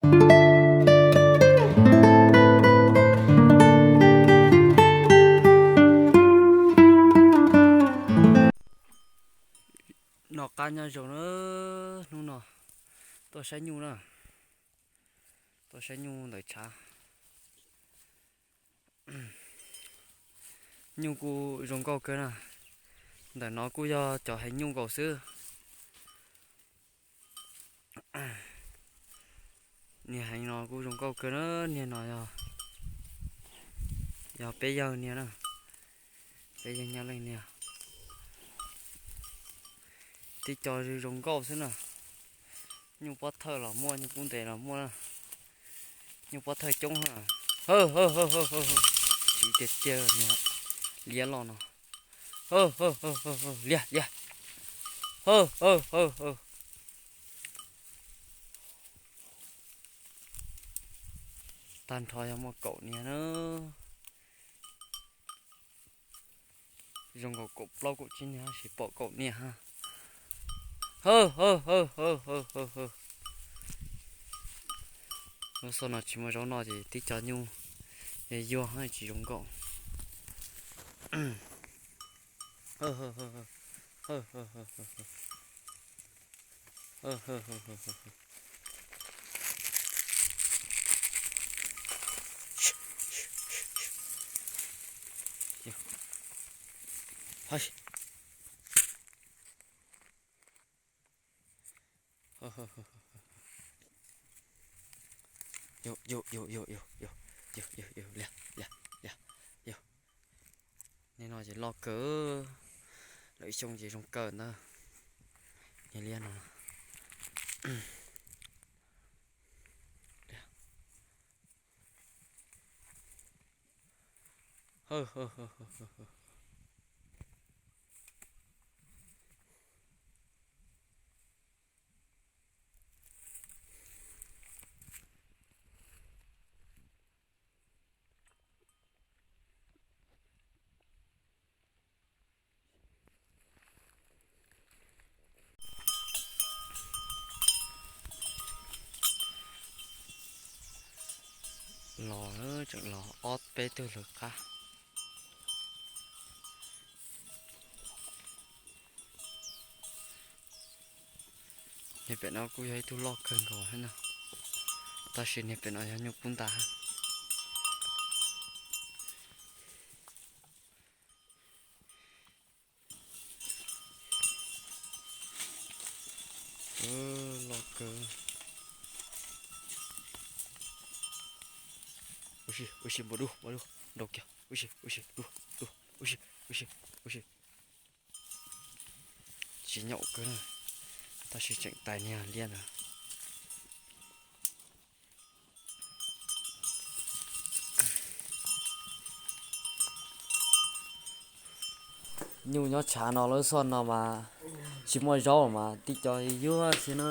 Noj qab nyob zoo na, hnub no tuaj saib nyuj na, tuaj saib nyuj ntawm tshav. Nyuj kuj zoo nkauj kawg na, ntawm no kuj yog cov heev nyuj nkaus xwb. Niag heev no kuj zoo nkauj kawg na, niag no yog, yog peb yawg niag na, peb yawg Nyab Leej niag. Tib co zoo nkauj xwb na, nyuj pob thawj los muaj, nyuj kub ntes los muaj na, nyuj pob thawj coob na. Tsis tiag tiag niag liab loj no. Liab liab. Tag nrho yog muaj kaum niag na. Zoo nkaus kaum plaub kaum tsib niag, tab sis pom kaum niag ha. Lub xyoo no tsis muaj zaub noj ces tib co nyuj yuag tsis zoo nkauj. Niag no ces loj kawg, lwm xyoo ces zoo kawg ntag. Niag liab no. Los tseem los ob peb tug lawv qab. Niag pem no kuj yog ib tug loj kawg nkaus thiab na, tab sis niag pem no yog nyuj kub ntas. Loj kawg. Ua si, ua si, npau dub, npau dub, nrau kiag, ua si, ua si, dub, dub, ua si, ua si, ua si. Tsis nyaum kawg na, tab sis tseem tais niag liab ntawd. Nyuj nyob tshav no lub xyoo no mas tsis muaj zaub mas tib co yuag xwb na.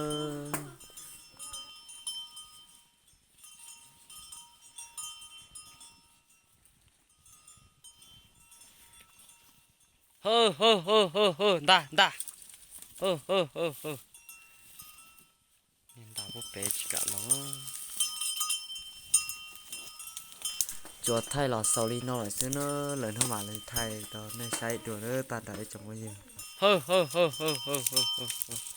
Hawb, hawb, hawb, hawb, hawb, ntag, ntag. Hawb, hawb, hawb, hawb. Niag ntas pub pem tsis kam los. Tsuas thaij los xaus li no lawm xwb na, lwm hnub mam li thaij rau nej saib dua na, tag nrho ib tsoom phooj ywg. Hawb, hawb, hawb, hawb, hawb, hawb, hawb, hawb.